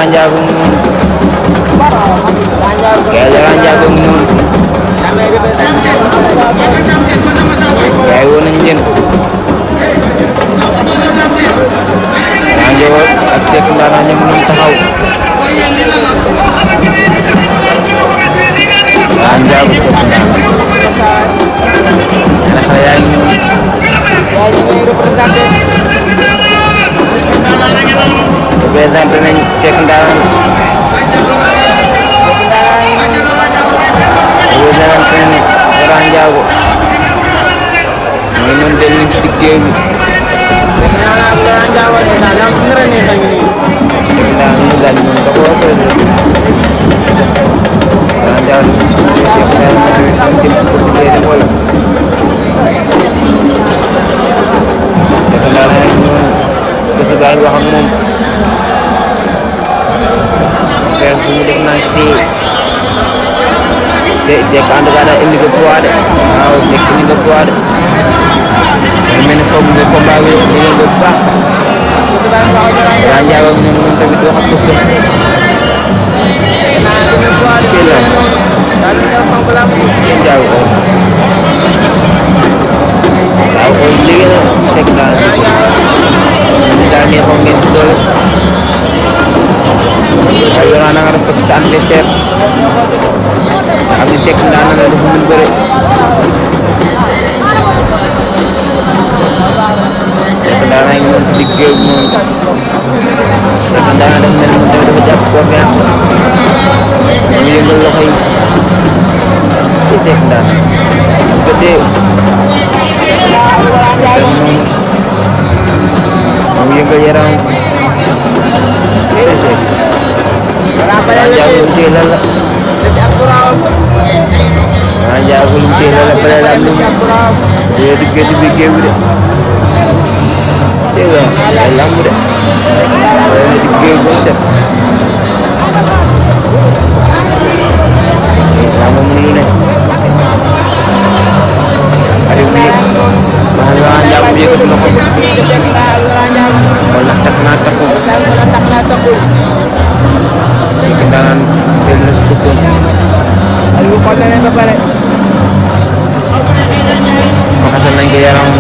Njaago noonu gaay Laurent Njaago ngi noonu gaay woon nañ leen Laurent Njaago ak Seck Ndanane ñoom ñu taxaw Laurent Njaago Seck Ndanane ana xale yaa ngi noonu représenté nañ Seck Ndanane représenté nañ Laurent Njaago mooy noonu dañ leen ci diggéey bi Laurent Njaago ñu daal ñu da ko Laurent Njaago wala Seck Ndanane noonu gëstu baa ngi wax ak moom frère bu mu def naan te Seck ànd gaa daal indi ko poids de waaw Seck indi nga poids de day mel ni foog nga combat bi liggéey nga bu baax sax Laurent Njaago ak noonu moom tamit wax ak ko Seck waaw koy liggéey na Seck daal daal neexoon ngeen ci doole waaye Laurent na nga def ko ci adversaire xam ne Seck Ndanane la dafa mën bëre Seck Ndanane ngi noonu si digg géew bi noonu Seck Ndanane dafa mel ni moom tamit dafa jàpp confiance mu yëngal loxo yi ci Seck Ndanane ko dee mu yëngal yaram ci Seck Laurent Njaago lu mu téye lan la Laurent Njaago lu mu téye lan la bële la am lu mu téye duggee si biir géew bi de téye ay lamb de bële na digg géew bi dem lamb mu lu ne ari bi ma Laurent Njaago bi yëkkati na ko wala takk naa takku Seck Ndanane teel na si question Aliou xool na ba pare faxasal nañ ko yaram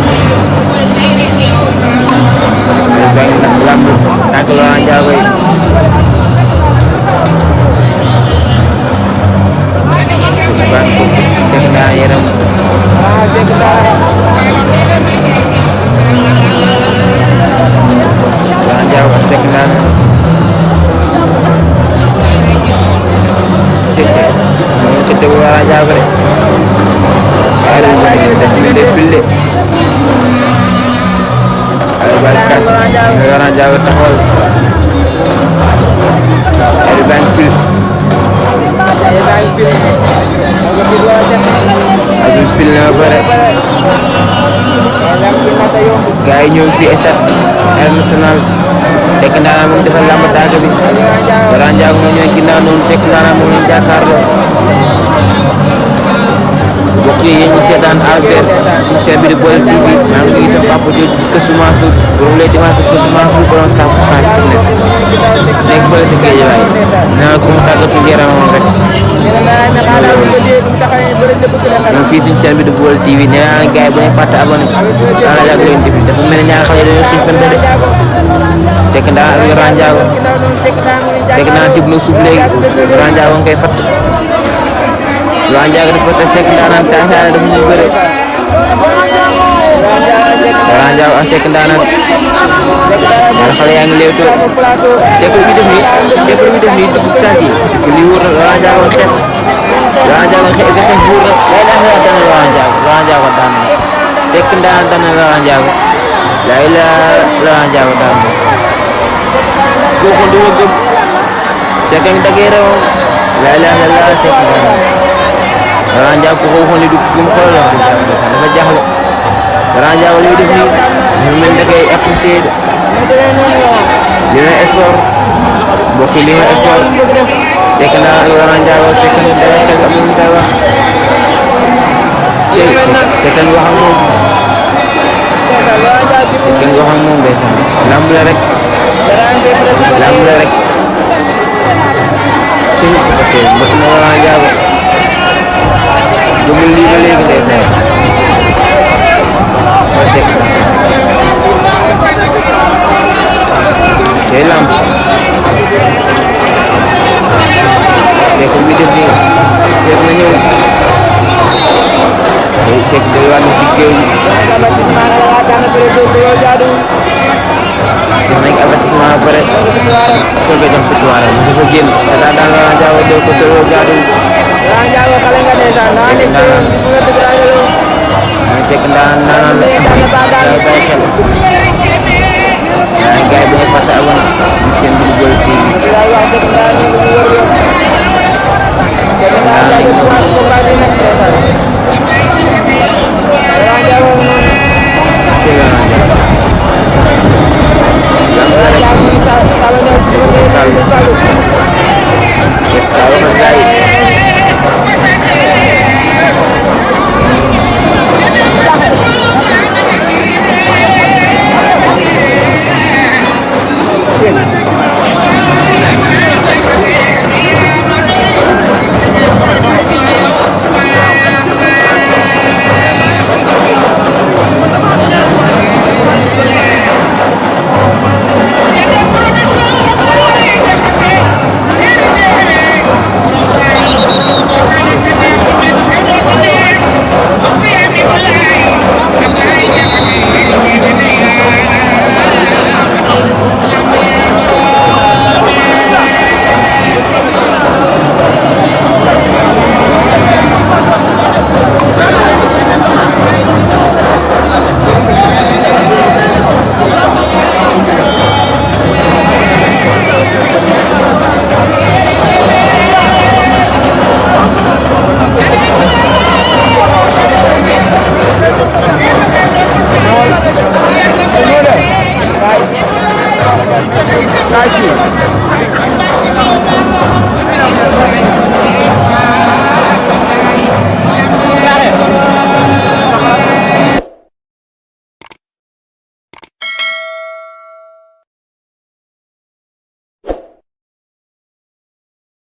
ba ngi ndax lamb tànk Laurent Njaago yi subaan ko Seck Ndanane yaram Laurent Njaago ak Seck Ndanane moom ci déglu Laurent Njaago de waaye daf ñu def fil de ay bal kas Laurent Njaago taxawal ay bal fil ay fil na bare gars yi ñëw fii stade national Seck Ndanane moom defal lamb tàgg bi Laurent Njaago moo ñëw ginnaaw noonu Seck Ndanane moom lañ jàkkaarloo mbokk yi yéen ñi seetaan AVR suñu chaîne bi di Baol TV maa ngi nuyu sa papa di Kësu Mansour borom les dimanches Kësu Mansour borom 100% fitness nekk fële si Guédiawaye nee naa ko mu tàggatu yaramam rek ñoom fii suñu chaîne bi di Baol TV nee naa gars yi bu ñu fàtte abonné daanaka yàgg leen def dafa mel ni ñaari xale dañoo suñu fente de Seck Ndanane ak Laurent Njaago Seck Ndanane tibb na suuf léegi Laurent Njaago nga koy fatt Laurent Njaago dafa te Seck Ndanane saa saa dafa ñu bëre Laurent Njaago ak Seck Ndanane ñaari xale yaa ngi léewtoo Seck lu muy def nii dugg si tànk yi lii wóor na Laurent Njaago xeex Laurent Njaago xeex ga xeex wóor na lay laa xeex daan na Laurent Njaago daan na Seck Ndanane daan na Laurent Njaago lay la Laurent Njaago daan na kooku du ma gëm Seck ak dagee réewam lay la Seck Ndanane Laurent Njaago ko waxoon ni du gëm xoolal wax dafa jaaxle Laurent Njaago li muy def nii dafa mel da koy apprécié li may sport mbokk yi li may sport Seck Ndanane ak Laurent Njaago Seck ni dara Seck am lu koy wax Seck ni wax ak moom Seck ni wax ak moom ndeysaan lamb la rek ci supporter mbokk na Laurent Ndiago jëmul lii ba léegi ndeysaan ba Seck cey lamb Seck mi def nii Seck na ñëw Seck day wàllu ci géew bi jox nañ ko avertissement ba pare soog a jox victoire am dafa génn te daan Laurent Ndiago doo ko doo jaaduwul Seck ndaan la bàyyi xel